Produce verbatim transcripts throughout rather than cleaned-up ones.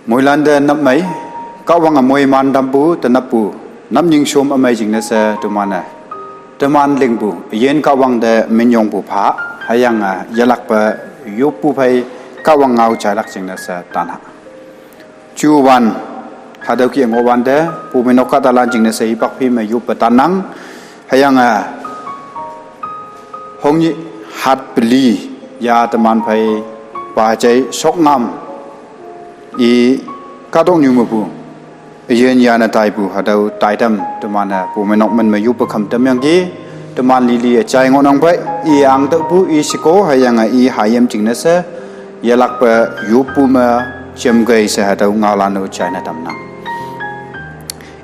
Moilan te nap mei, Kahwang amoi man dampu, te nappu, nap nying shom amei jingne she teman-e, teman lingpu, yin Kahwang te minyongpu pha, hüyange yelakpe yoppu phei, Kahwang ngao jailak jingne she tanha. Juwan, hatüo kih ngohwante, pumeinok kahtalan jingne she hipak phi me yoppe tannang, hüyange, hongnyih hat peli, ya teman phei, pa jai shokngam, i kahtoknyu mepu, üyin yane taipu, hatüo taitam, teman-e, pumeinok men me yoppe kham tamyangki, teman lili üjai ngohnang phei, i angtüohpu, i sheko, hüyange i hayim jingne she, yelakpe yoppu me, jemkei she hatüo ngaolan-o jaine tamnang.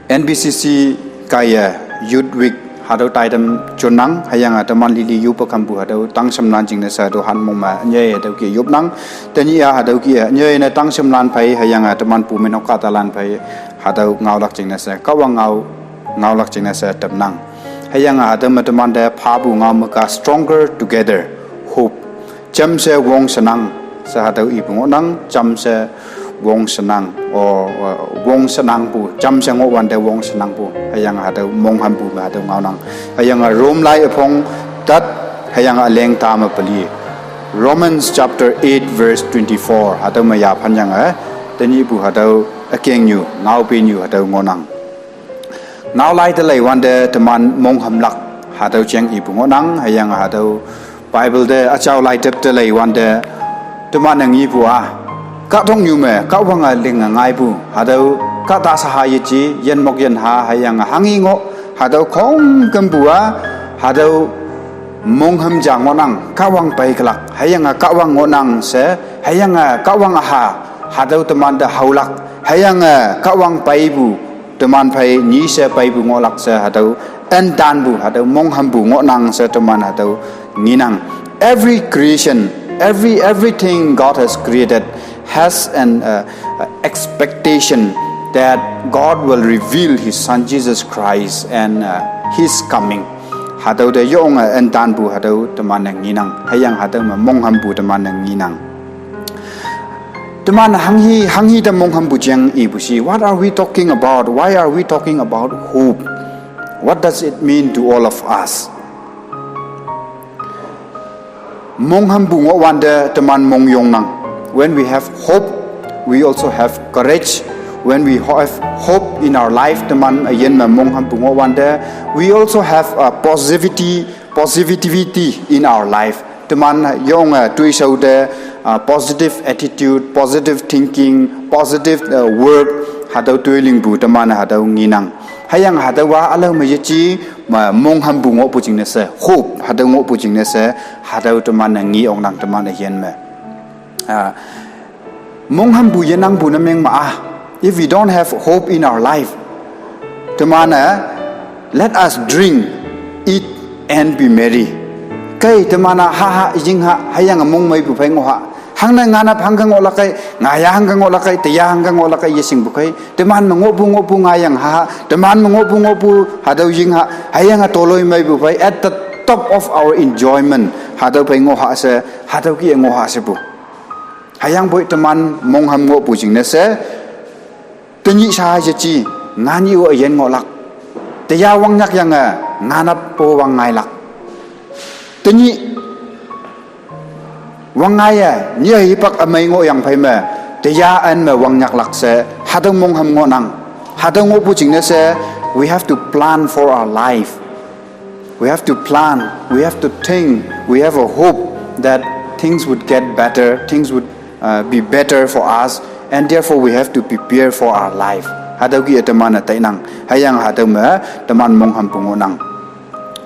N B C C kaiye Youth Week hatüo taitam jonnang, hüyange teman lili yoppe khampu hatüo tangshemlan jingne she hatüo hanmong me nyei hatüo kih yopnang, tenyih-a hatüo kih-e nyei ne tangshemlan phei, hüyange teman pumeinok kahtalan phei, hatüo ngaolak jingne she, Kahwang ngao, ngaolak jingne she tamnang. Hüyange hatüo me temante phapu ngao me ka stronger together, hope. Jamshe wong shenang, she hatüo ipu ngohnang, jamshe wong shenang, o, o, wong shenangpu, jamshe ngohwante wong shenangpu, hüyange hatüo monghampu me hatüo ngaonang. Hüyange Rome lai üpong tat, hüyange üleng ta me peli. Romans chapter eight verse twenty-four, hatüo me yaphan yange, tenyihpu hatüo ükengnyu, ngaopenyu hatüo ngohnang. Ngaolai te leiwante teman monghamlak, hatüo jeng ipu ngohnang, hüyange hatüo Bible te üjao laitep te leiwante teman-e ngipu-a, kahtoknyu me Kahwange linge ngaipu, hatüo kahta shaha yeji, yinmok yinha, hüyange hanghi ngoh, hatüo khongkümpu-a, hatüo mongham ja ngohnang, Kahwang pei kelak, hüyange Kahwang ngohnang she, hüyange Kahwang üha, hatüo temante haolak, hüyange Kahwang peipu, teman phei nyi she peipu ngohlak she hatüo, entanpu hatüo monghampu ngohnang she teman hatüo ngenang. Every creation, every, everything God has created has an, uh, expectation that God will reveal His Son Jesus Christ and, uh, His coming. Hatüo te yonge entanpu hatüo teman-e ngenang. Hüyange hatüo me monghampu teman-e ngenang. Teman hanghi, hanghi te monghampu jeng ipu shi. What are we talking about? Why are we talking about hope? What does it mean to all of us? Monghampu ngohwante teman mongyongnang. When we have hope, we also have courage. When we have hope in our life, teman üyin me monghampu ngohwante, we also have a positivity, positivity in our life. Teman yonge toishao te, uh, positive attitude, positive thinking, positive, uh, work, hatüo toi lingpu teman hatüo ngenang. Hüyange hatüowa ülao me yeji, ma, monghampu ngohpu jingne she, hope, hatüo ngohpu jingne she, hatüo teman-e nge oknang teman üyin me. Ah, monghampu yenangpu ne meng ma-a. If we don't have hope in our life, teman-e, let us drink, eat and be merry. Kei teman-a haha yingha, hüyange mongmeipu phei ngohha. Hangne nganap hangke ngohlak kei, ngaya hangke ngohlak kei, teya hangke ngohlak kei yeshingpu kei. Teman me ngohpu ngohpu ngayang haha, teman me ngohpu ngohpu hatüo yingha, hüyange toloi meipu phei at the top of our enjoyment. Hatüo phei ngohha she, hatüo kih-e ngohha shepu. Hüyangpoi teman mongham ngohpu jingne she, tenyih sha yeji, nganyih-o üyin ngohlak. Teya wangnyak yange, nganap-o wang ngailak. Tenyih wang ngaiye, nyih hipak ümei ngohyang phei me, teya ün me wangnyaklak she, hatüo mongham ngohnang. Hatüo ngohpu jingne she, we have to plan for our life. We have to plan, we have to think, we have a hope that things would get better, things would, uh, be better for us, and therefore we have to prepare for our life. Hatüo kih-e teman-e tainang, hüyange hatüo me teman monghampu ngohnang.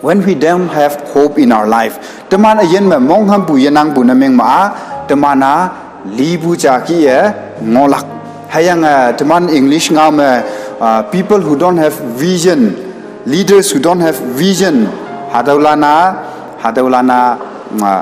When we don't have hope in our life, teman üyin me monghampu yenangpu ne meng ma-a, teman-a lipu ja kih-e ngohlak. Hüyange teman English ngao me, uh, people who don't have vision, leaders who don't have vision, hatüolan-a, hatüolan-a, uh,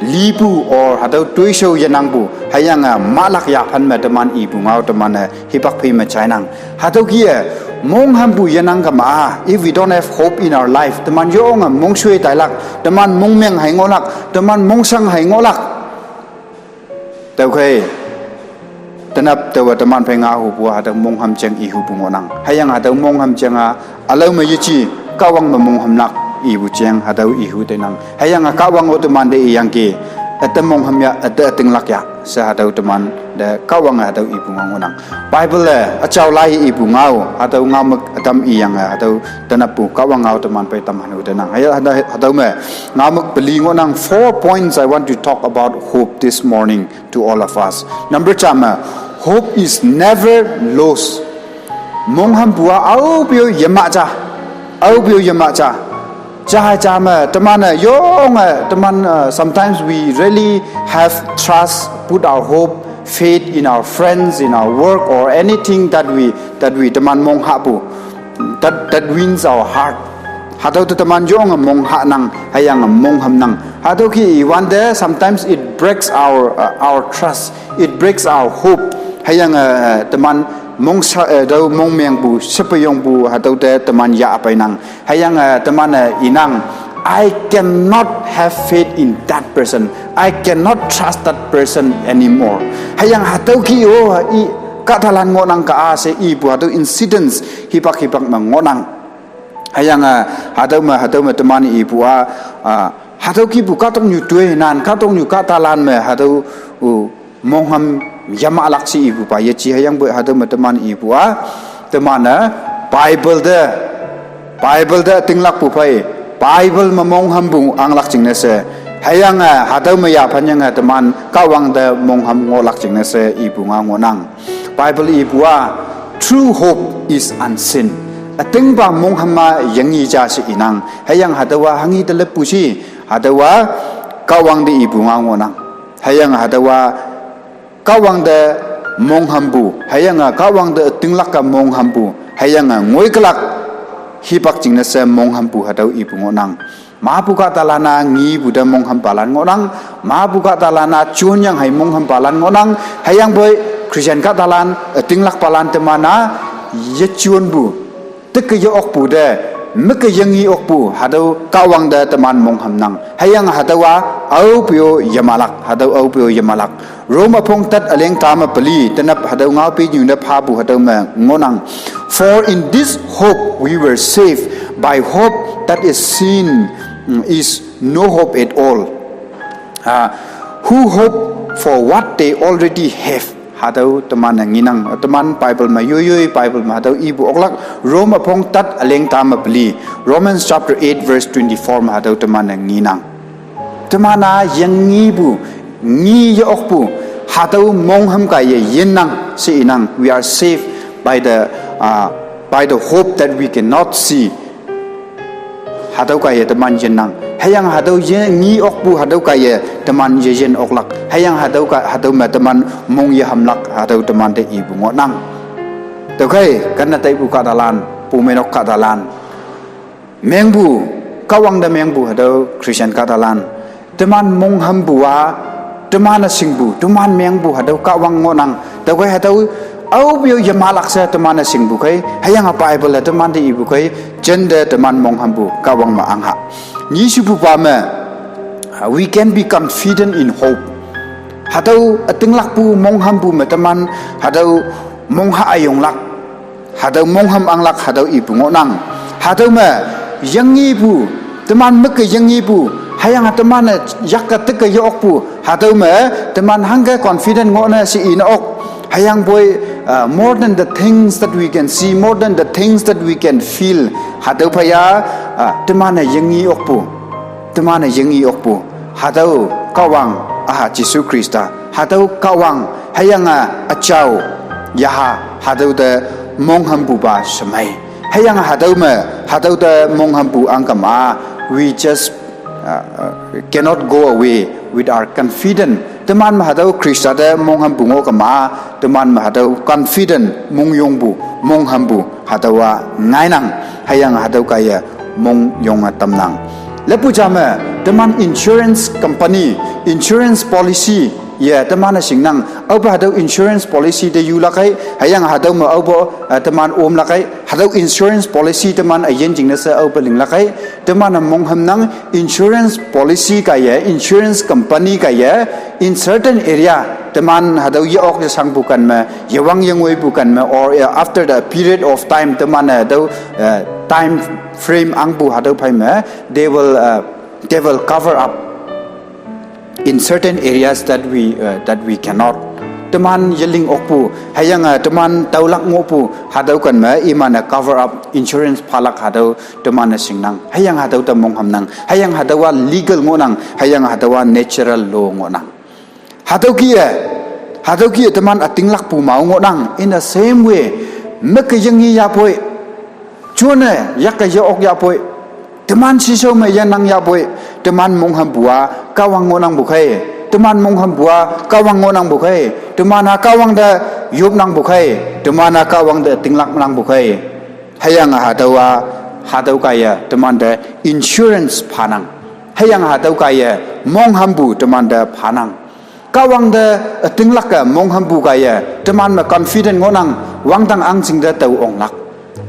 lipu or hatüo toishao yenangpu, hüyange mahlak yaphan me teman ipu ngao teman-e hipak phei me jainang. Hatüo kih-e, monghampu yenang kama-a, if we don't have hope in our life, teman yonge mongshoi tailak, teman mongmeng hei ngohlak, teman mongshang hei ngohlak. Tüokhei, Tenap tawa teman phei nga hupu hatüo mongham jeng ihupu ngohnang. Hüyange hatüo mongham jeng a, ülao me yeji, Kahwang me mongham nak ipu jeng hatüo ihu tenang. Hüyange Kahwang o teman te iyangki, üte mongham ya, üte ütinglak ya, she hatüo teman te Kahwange hatüo ipu ngao ngohnang. Bible-e üjao lai ipu ngao, hatüo ngaomük ütam iyange hatüo tenappu Kahwang ngao teman phei tamhan-o tenang. Hüya hatüo, hatüo me ngaomük peli ngohnang. Four points I want to talk about hope this morning to all of us. Number ja me, hope is never lost. Monghampu a aope-o yema ja, aope-o yema ja. Jaha ja me teman-e yonge teman, uh, sometimes we really have trust, put our hope, faith in our friends, in our work, or anything that we, that we teman monghahpu. That, that wins our heart. Hatüo te teman yonge monghahnang, hüyange mongham nang. Hatüo ki iwante, sometimes it breaks our, uh, our trust. It breaks our hope. Hüyange, uh, teman mongsa, uh, tüo mongmengpu, shepeyongpu, hatüo te teman yahpeinang. Hüyange, uh, teman-e inang, I cannot have faith in that person. I cannot trust that person anymore. Hüyange hatüo ki-o, i, kahtalan ngohnang ka a she ipu hatüo incidents hipak hipak me ngohnang. Hüyange, ah, hatüo me, hatüo me teman ipu a, ah, hatüo kipu kahtoknyu toinan, kahtoknyu kahtalan me, hatüo, u, mongham yemahlak she ipupa yeji hüyangpoi hatüo me teman ipu a, teman-e, Bible te, Bible te tinglakpu phei, Bible me monghampu anglak jingne she, hüyange, hatüo me yaphanyange teman, Kahwang te mongham ngohlak jingne she ipu ngao ngohnang. Bible ipu a, true hope is unseen. Ütingpa mongham a yangi ja she inang. Hüyange hatüowa hanghi te leppu shi, hatüowa Kahwang te ipu ngao ngohnang. Hüyange hatüowa Kahwang te monghampu, hüyange Kahwang te ütinglak-a monghampu, hüyange ngoikülak hipak jingne she monghampu hatüo ipu ngohnang. Mapu kahtalan a ngipu te monghampalan ngohnang, mapu kahtalan a jonyang hei monghampalan ngohnang, hüyangpoi Christian kahtalan, ütinglakpalan teman a, yejonpu, teke ye-okpu te, meke yengi okpu, hatüo Kahwang te teman mongham nang. Hüyange hatüowa, aope-o yemahlak, hatüo aope-o yemahlak. Rome üpong tat üleng tame peli, tenap hatüo ngaope nyu ne phapu hatüo me ngohnang. For in this hope we were saved. By hope that is seen, mm, is no hope at all. Ah, who hope for what they already have? Hatüo teman-e ngenang, teman Bible me yoiyoi, Bible me hatüo ipu oklak, Rome üpong tat üleng tame peli, Romans chapter eight verse twenty-four me hatüo teman-e ngenang. Teman a yengipu, ngi ye-okpu, hatüo mongham kaiye yinnang she inang. We are saved by the, uh, by the hope that we cannot see. Hatüo kaiye teman yinnang. Hüyange hatüo ye ngi okpu hatüo kaiye teman yeyin oklak. Hüyange hatüo ka, hatüo me teman mong yehamlak hatüo teman te ipu ngohnang. Tüokhei, kanne taipu kahtalan, pumeinok kahtalan. Mengpu, Kahwang te mengpu hatüo Christian kahtalan. Teman monghampu a, teman-e shingpu, teman mengpu hatüo Kahwang ngohnang. Tüokhei hatüo, aope-o yemahlak she teman-e shingpu khei, hüyange Bible-e teman te ipu khei, jente teman monghampu Kahwang me angha. Nyishupupa me, we can be confident in hope. Hatüo ütinglakpu monghampu me teman, hatüo mongha üyonglak. Hatüo mongham anglak hatüo ipu ngohnang. Hatüo me yengipu, teman meke yengipu, hüyange teman-e yakke teke ye-okpu, hatüo me teman hangke confident ngohne she ine ok. Hüyangpoi, uh, more than the things that we can see, more than the things that we can feel. Hatüo phei a, uh, teman-e yengi okpu. Teman-e yengi okpu. Hatüo Kahwang, aha, Jesu Khrista. Hatüo Kahwang, hüyange üjao, yaha, hatüo te monghampupa shemei. Hüyange hatüo me, hatüo te monghampu angkema, we just, uh, uh, cannot go away with our confident. Teman me hatüo Khrista te monghampu ngohkema, teman me hatüo confident mongyongpu, monghampu, hatüowa ngainang, hüyange hatüo kaiye mongyonge tamnang. Leppu ja me, teman insurance company, insurance policy, Ye, teman-e shingnang, aope hatüo insurance policy te yulakkei, hüyange hatüo me aope, eh, teman omlakkei, hatüo insurance policy teman üyin jingne she aope linglakkei, teman-e monghümnang insurance policy kaiye, insurance company kaiye, in certain area, teman hatüo ye-ok yeshangpu ken me, yewang yengoipu ken me, or, eh, after the period of time, teman-e hatüo, eh, time frame angpu hatüo phei me, they will, uh, they will cover up in certain areas that we, uh, that we cannot. Teman yeling okpu, hüyange teman taolak ngohpu, hatüo ken me, iman-e cover up, insurance phalak hatüo, teman-e shingnang. Hüyange hatüo te monghümnang, hüyange hatüowa legal ngohnang, hüyange hatüowa natural law ngohnang. Hatüo kih-e, hatüo kih-e teman ütinglakpu mao ngohnang. In the same way, meke yengi yapoi, jone, yakke ye-ok yapoi, teman shishao me yenang yapoi, teman monghümpu-a Kahwang ngohnangpu khei, teman monghümpu-a Kahwang ngohnangpu khei, teman-a Kahwang te yopnangpu khei, teman-a Kahwang te tinglak nangpu khei. Hüyange hatüowa, hatüo kaiye, teman te insurance phanang. Hüyange hatüo kaiye, monghümpu teman te phanang. Kahwang te, eh, tinglak-e monghümpu kaiye, teman me confident ngohnang, wangdang ahngching te tao onglak.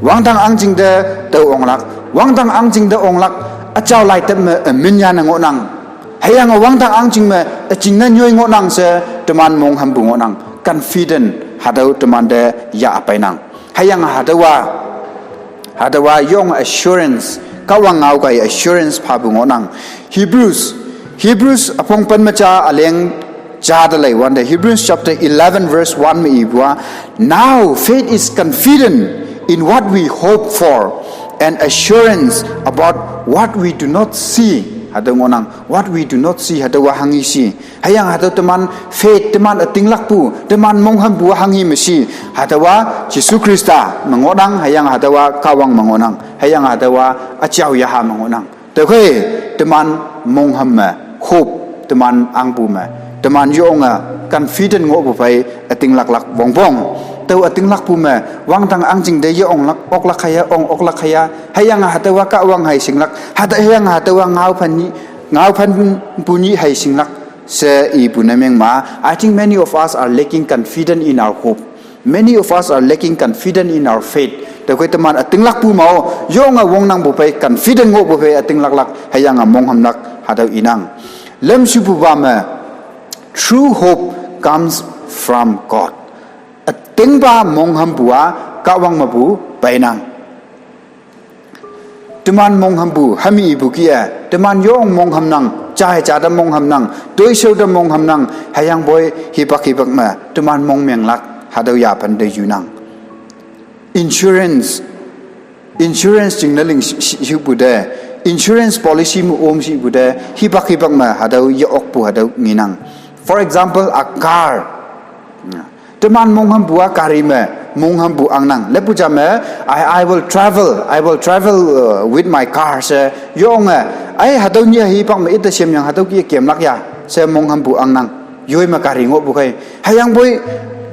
Wangdang ahngching te tao onglak. Wangdang ahngching te onglak, üjao laitep me, eh, minyane ngohnang. Hüyange wangdang ahngching me, eh, jingne nyoi ngohnang she, teman monghümpu ngohnang. Confident, hatüo teman te yah peinang. Hüyange hatüowa, hatüowa yong assurance, Kahwang ngao kaiye assurance phapu ngohnang. Hebrews, Hebrews üpong pen me ja üleng ja te leiwante, Hebrews chapter eleven verse one me ipu-a, "Now faith is confident in what we hope for and assurance about what we do not see." Hatüo ngohnang, what we do not see, hatüowa hanghi shi. Hüyange hatüo teman faith, teman ütinglakpu, teman monghümpu hanghi me shi. Hatüowa Jesu Khrista me ngohnang, hüyange hatüowa Kahwang me ngohnang, hüyange hatüowa üjao yaha me ngohnang. Tüokhei, teman monghüm me, hope, teman ahngpu me, teman yonge confident ngohpu phei ütinglaklak wongpong. Tüo ütinglakpu me, wangdang ahngching te ye onglak, oklak haya, ong oklak haya, hüyange hatüowa Kahwang hei shinglak, hatüo hüyange hatüowa ngao phan nyih, ngao phanpu nyih hei shinglak she ipu ne meng ma. I think many of us are lacking confidence in our hope. Many of us are lacking confidence in our faith. Tüokhei teman ütinglakpu mao, yonge wongnangpu phei, confident ngohpu phei ütinglaklak, hüyange monghümlak, hatüo inang. Lemshupupa me, true hope comes from God. Ütingpa monghümpu-a Kahwang mepu peinang. Teman monghümpu, hami ipu kih-e, teman yong monghümnang, jai ja te monghümnang, toishao te monghümnang, hüyangpoi hipak hipak me, teman mongmenglak, hatüo yaphan te yunang. Insurance, insurance jingne ling shi-, shi-, shipu te, insurance policy me om shipu te, hipak hipak me, hatüo ye-okpu hatüo ngenang. For example, a car. Teman monghümpu-a gari me, monghümpu angnang. Lepu ja me, I, I will travel, I will travel, uh, with my car she, yonge, ai, hatüo nyih hipak me ite shemyang hatüo kih-e kemlak ya, she monghümpu angnang. Yoi me gari ngohpu khei. Hüyangpoi,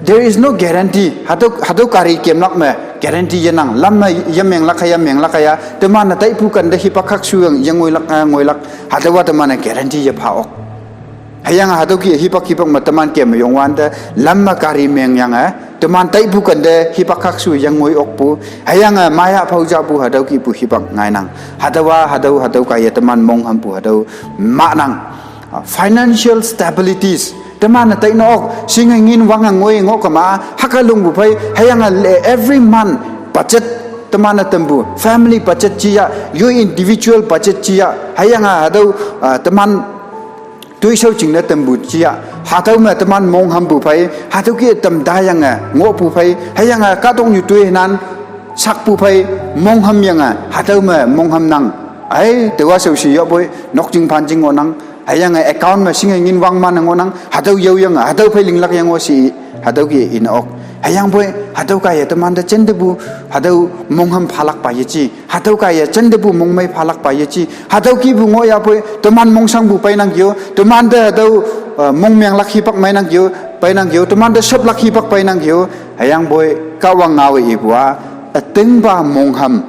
there is no guarantee. Hatüo, hatüo gari kemlak me, guarantee yenang. Lam me yemenglak haya, menglak haya. Teman-e taipu kente hipak khakshu yang, yengoilak, eh, ngoilak. Hatüowa teman-e guarantee yepha-ok. Hüyange hatüo kih-e hipak hipak me teman kem me yongwante, lam me gari mengyange, teman taipu kente hipak khakshu yengoi okpu, hüyange maya phao japu hatüo kihpu hipak ngainang. Hatüowa, hatüo, hatüo kaiye teman monghümpu hatüo mahnang. Ah, financial stabilities. Teman-e taine ok, shinge ngin wange ngoi ngoh kema, hüke longpu phei, hüyange le every month budget teman-e tampu, family budget jiya, your individual budget jiya, hüyange hatüo, ah, teman toishao jingne tampu jiya, hatüo me teman monghümpu phei, hatüo kih-e tamtayange ngohpu phei, hüyange kahtoknyu toinan sakpu phei, monghümyange, hatüo me monghümnang. Ai, taowa shaoshi yahpoi, nokjing phanjing ngohnang, hüyange account me shinge ngin wangman ngohnang, hatüo yaoyange, hatüo phei linglak yang-o shi, hatüo kih-e ine ok. Hüyangpoi, hatüo kaiye temante jentepu, hatüo monghüm phalakpa yeji, hatüo kaiye jentepu mongmei phalakpa yeji, hatüo kihpu ngohyapoi, teman mongshangpu peinang keo, temante hatüo, eh, mongmenglak hipak meinang keo, peinang keo, temante shoplak hipak peinang keo, hüyangpoi, Kahwang ngao-e ipu-a, ütingpa monghüm,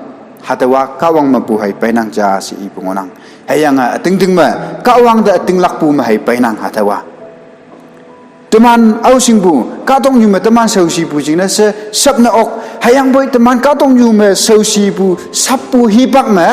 hatüowa Kahwang mepu hei peinang ja she ipu ngohnang. Hüyange, eh, ütingting me, Kahwang te ütinglakpu me hei peinang hatüowa. Teman aosingpu, kahtoknyu me teman shaoshipu jingne she, shapne ok. Hüyangpoi teman kahtoknyu me shaoshipu, shappu hipak me,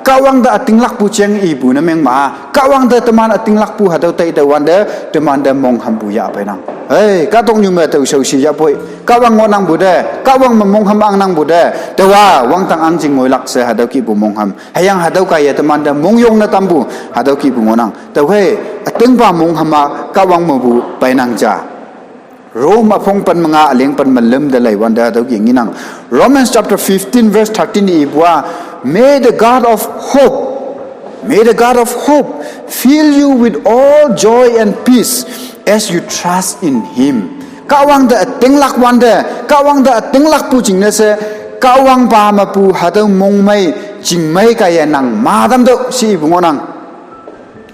Kahwang te ütinglakpu jeng ipu ne mengma. Kahwang te teman ütinglakpu hatüo taitüowante, teman te monghampu yah peinang. Hei, kahtoknyu me tao shaoshi yahpoi. Kahwang ngohnangpu te, Kahwang me mongham angnangpu te, taowa wangdang ahngching ngoilak she hatüo kihpu mongham. Hüyange hatüo kaiye teman te mongyong ne tampu, hatüo kihpu ngohnang. Tüokhei, ütingpa mongham-a Kahwang mepu peinang ja. Rome üpong pen me nga üleng pen me lüm te leiwante hatüo ke ngenang. Romans chapter fifteen verse thirteen ipu-a, May the God of hope, may the God of hope fill you with all joy and peace as you trust in him. Kahwang te ütinglak wante, Kahwang te ütinglakpu jingne she, Kahwangpa mepu hatüo mongmei, chingmei kaiye nang ma tamtüoh she ipu ngohnang.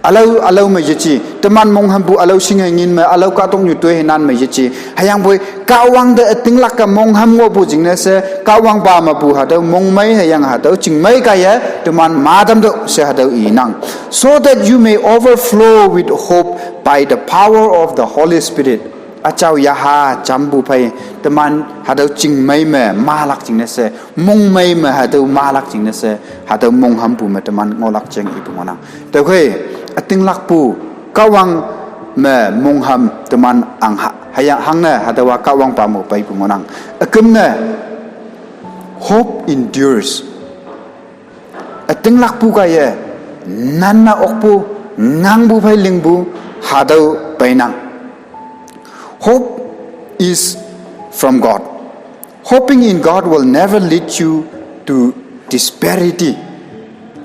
Ülao, ülao me yeje, teman monghampu ülao shinge ngin me, ülao kahtoknyu toi hinan me yeje. Hüyangpoi, Kahwang te ütinglak-e mongham ngohpu jingne she, Kahwangpa mepu hatüo mongmei hüyange hatüo chingmei kaiye, teman ma tamtüoh she hatüo inang. So that you may overflow with hope by the power of the Holy Spirit. Üjao yaha jampu phei, teman hatüo chingmei me malak jingne she, mongmei me hatüo malak jingne she, hatüo monghampu me teman ngohlak jeng ipu ngohnang. Tüokhei, ütinglakpu, Kahwang me mongham teman ahngha, hüyange hangne hatüowa Kahwangpa me peipu ngohnang. Üküm ne, hope endures. Ütinglakpu kaiye, nanna okpu, ngangpu phei lingpu, hatüo peinang. Hope is from God. Hoping in God will never lead you to desperity.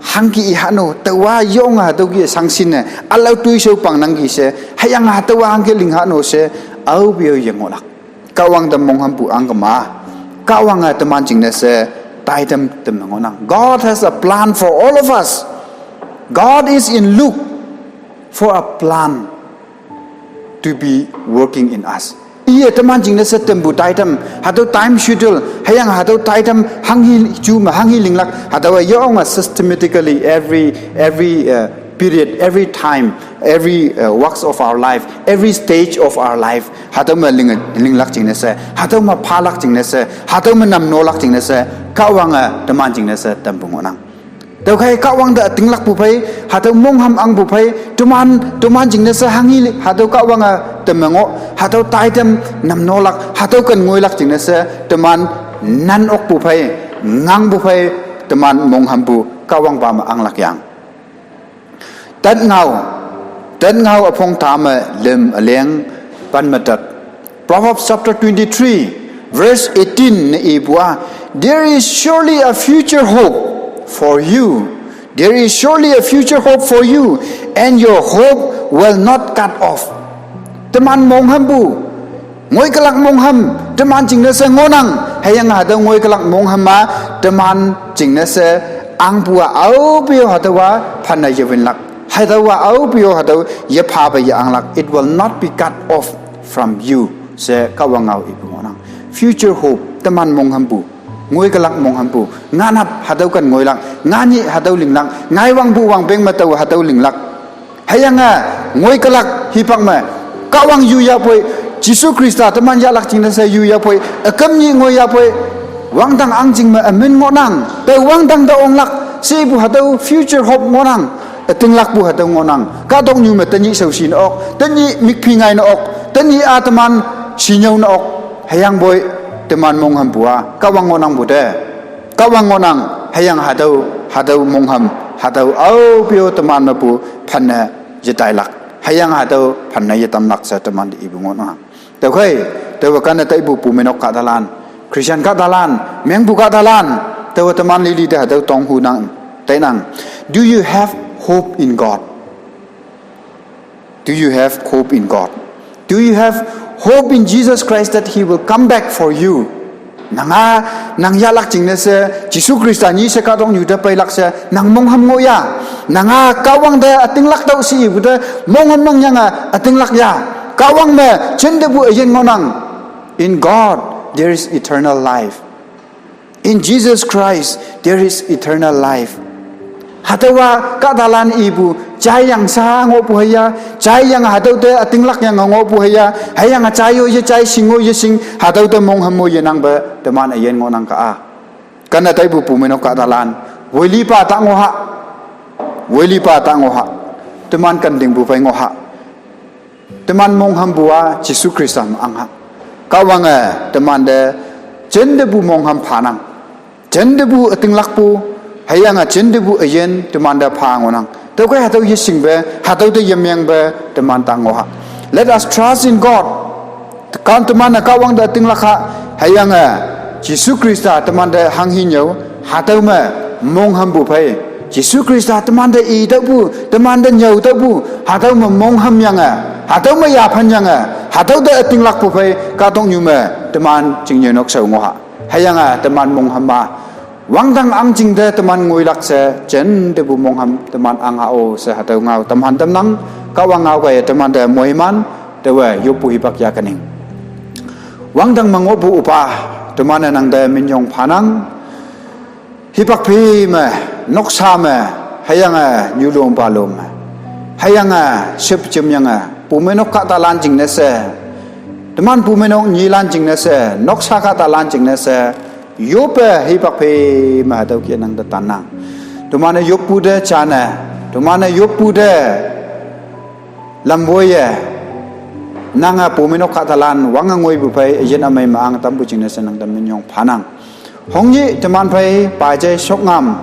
Hangke ihahno, taowa yonge hatüo ke shangshinne, ülao toishao pangnangki she, hüyange hatüowa hangke linghahno she, aope-o yengohlak. Kahwang te monghampu ahngkema. Kahwange teman jingne she, taitam temme ngohnang. God has a plan for all of us. God is in look for a plan to be working in us. Iye teman jingne she tampu taitam, hatüo time schedule, hüyange hatüo taitam hanghi ju me hanghi linglak, hatüowa yonge systematically every, every, uh, period, every time, every, uh, walks of our life, every stage of our life, hatüo me ling, linglak jingne she, hatüo me phalak jingne she, hatüo me namnolak jingne she, Kahwange teman jingne she tampu ngohnang. Tüokhei Kahwang te ütinglakpu phei, hatüo mongham ahngpu phei, teman, teman jingne she hanghi, hatüo Kahwange temme ngoh, hatüo taitam namnolak, hatüo ken ngoilak jingne she, teman nan okpu phei, ngangpu phei, teman monghampu Kahwangpa me ahnglak yang. Tat ngao, tat ngao üpong tame lüm üleng pen me tat. Proverbs chapter twenty-three, verse eighteen ne ipu-a, There is surely a future hope for you. There is surely a future hope for you, and your hope will not cut off. Teman monghampu, ngoikülak mongham, teman jingne she ngohnang, hüyange hatüo ngoikülak mongham-a, teman jingne she ahngpu-a aope-o hatüowa phanne yewinlak. Hatüowa aope-o hatüo yephape ye-anglak. It will not be cut off from you. She Kahwang ngao ipu ngohnang. Future hope, teman monghampu. Ngoikülak monghampu. Nganap hatüo ken ngoilak. Nganyih hatüo linglak. Ngaiwangpu wangpeng me tao hatüo linglak. Hüyange, ngoikülak hipak me, Kahwang yu yahpoi, Jesu Khrista teman yahlak jingne she yu yahpoi, üküm nyih ngoi yahpoi, wangdang ahngching me ümin ngohnang, tao wangdang te onglak, shepu hatüo future hope ngohnang, ütinglakpu hatüo ngohnang, kahtoknyu me tenyih shaoshi ne ok, tenyih mikphi ngai ne ok, tenyih-a teman shinyüo ne ok, hüyangpoi teman monghampu-a, Kahwang ngohnangpu te. Kahwang ngohnang, hüyange hatüo, hatüo mongham, hatüo aope-o teman mepu phanne yetailak. Hüyange hatüo phanne yetamlak she teman te ipu ngohnang. Tüokhei, taowa kanne taipu bumeinok kahtalan, Christian kahtalan, mengpu kahtalan, taowa teman lili te hatüo tonghunang, tainang. Do you have hope in God? Do you have hope in God? Do you have hope in Jesus Christ that he will come back for you? Nanga, nang yahlak jingne she, Jesu Khrista nyi she kahtoknyu te peilak she, nang mongham ngoh ya. Nanga Kahwang te ütinglak tüoh she ipu te, mongham nang yange ütinglak ya. Kahwang me jintepu üyin ngohnang. In God, there is eternal life. In Jesus Christ, there is eternal life. Hatüowa kahtalan ipu, jai yang sha ngohpu hüya, jai yang hatüo te ütinglak yang ngohpu hüya, hüyange jai yo ye jai, shing yo ye shing, hatüo te mongham mo yenangpe teman üyin ngohnang ka-a. Kane taipu pumeinok kahtalan, woilipa ta ngoh ha, woilipa ta ngoh ha, teman kentingpu phei ngoh ha. Teman monghampu-a Jesu Khrista me ang ha. Kahwange temante jintepu mongham phanang. Jintepu ütinglakpu, hüyange jintepu üyin temante pha ngohnang. Tüokhei hatüo yeshingpe, hatüo te yemengpe teman ta ngoh ha. Let us trust in God. Kan teman-e Kahwang te ütinglak ha, hüyange Jesu Khrista temante hanghi nyüo, hatüo me monghampu phei. Jesu Khrista temante i tüopu, temante nyüo tüopu, hatüo me mongham yange, hatüo me yaphan yange, hatüo te ütinglakpu phei kahtoknyu me teman chingnyu nokshao ngoh ha. Hüyange teman mongham ma wangdang ahngching te teman ngoilak she, jintepu mongham teman ang ha-o she hatüo ngao tamhan tamnang. Kahwang ngao kaiye temante moiman, taowe yoppu hipak ya kening. Wangdang me ngohpu Üpa, teman-e nangte minyong phanang. Hipak phi me, noksa me, hüyange nyulom palom me, hüyange shüp jemyange pumeinok kahtalan jingne she, teman pumeinok nyilan jingne she, noksa kahtalan jingne she, yoppe hipak phi me hatüo kih-e nangte tannang. Teman-e yoppu te jane, teman-e yoppu te lamwoiye, nange pumeinok kahtalan wange ngoipu phei üyin ümei me ang tampu jingne she nangte minyong phanang. Hongnyih teman phei pajai shokngam,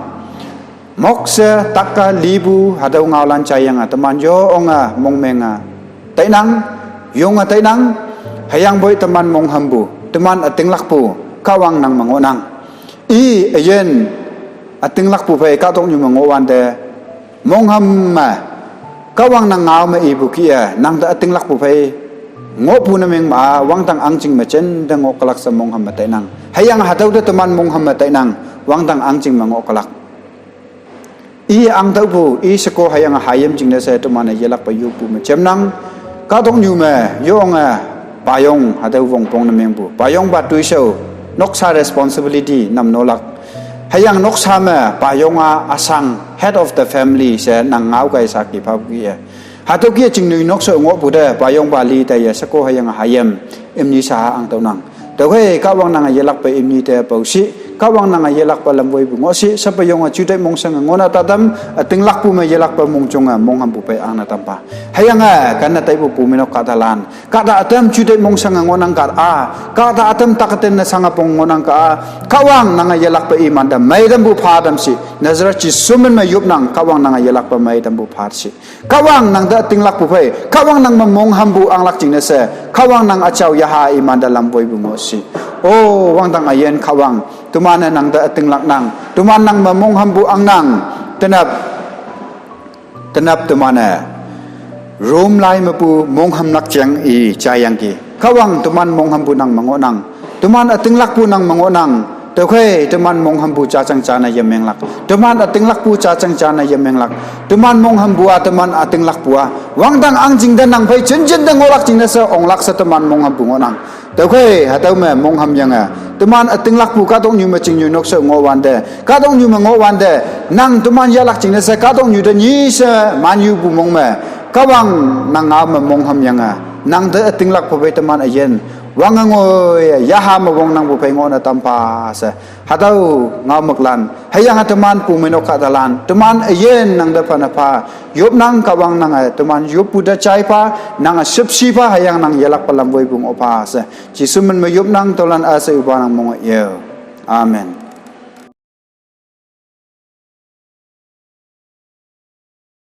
mokshe takke lipu hatüo ngaolan jaiyange teman yo onge mongmenge tainang, yonge tainang, hüyangpoi teman monghampu, teman ütinglakpu, Kahwang nang me ngohnang. I üyin ütinglakpu phei kahtoknyu me ngohwante, mongham me, Kahwang nang ngao me ipu kih-e nangte ütinglakpu phei ngohpu ne meng me-a wangdang ahngching me jinte ngoh kelak she mongham me tainang. Hüyange hatüo te teman mongham me tainang, wangdang ahngching me ngoh kelak. I ang tüopu, i sheko hüyange hayim jingne she teman-e yelakpe yoppu me jemnang. Kahtoknyu me yonge payong hatüo wongpong ne mengpu, payongpa toishao, noksa responsibility nam nolak. Hüyange noksa me payong-a üshang, head of the family she nang ngao kai saki phapu kih-e. Hatüo kih-e chingnyu nokshao ngohpu te payongpa li taiye sheko hüyange hayim imni sha-a ang tüonang. Tüokhei Kahwang nange yelakpe imni te paoshi, Kahwang nange yelakpe lamwoipu ngohshi, shepe yonge jutai mongshange ngohna tatam, ütinglakpu me yelakpe mongjonge monghampu phei angne tampha. Hüyange kanne taipu pumeinok kahtalan, kahta ütam jutai mongshange ngohnang ka-a, kahta ütam takten ne shange pong ngohnang ka-a, Kahwang nange yelakpe imante meitampu pha tamshi, Nazareth Jesu min me yopnang, Kahwang nange yelakpe meitampu pha shi. Kahwang nangte ütinglakpu phei, Kahwang nang me monghampu anglak jingne she, Kahwang nang üjao yaha imante lamwoipu ngohshi. O, wangdang üyin Kahwang, teman-e nangte ütinglaknang, teman nang me monghampu angnang, tenap, tenap teman-e Rome lai mepu monghamlak jeng i jaiyangki. Kahwang teman monghampu nang me ngohnang, teman ütinglakpu nang me ngohnang, tüokhei teman monghampu jajang jane yemenglak, teman ütinglakpu jajang jane yemenglak, teman monghampu-a, teman ütinglakpu-a, wangdang ahngching te nang phei jinjinte ngohlak jingne she onglak she teman monghampu ngohnang. Tüokhei hatüo me mongham yange, teman ütinglakpu kahtoknyu me chingnyu nokshao ngohwante, kahtoknyu me ngohwante, nang teman yahlak jingne she kahtoknyu te nyi she manyupu mong me, Kahwang nang ngao me mongham yange, nangte ütinglakpu phei teman üyin wange ngoi yaha me wongnangpu phei ngohne tampha she. Hatüo ngao müklan, hüyange teman pumeinok kahtalan, teman üyin nangte phane pha, yopnang Kahwang nange teman yoppu te jai pha, nange shüpshe pha, hüyange nang yelakpe lamwoipu ngoh pha she. Jesu min me yopnang, tüolan üshei üpa nang monge yo. Amen.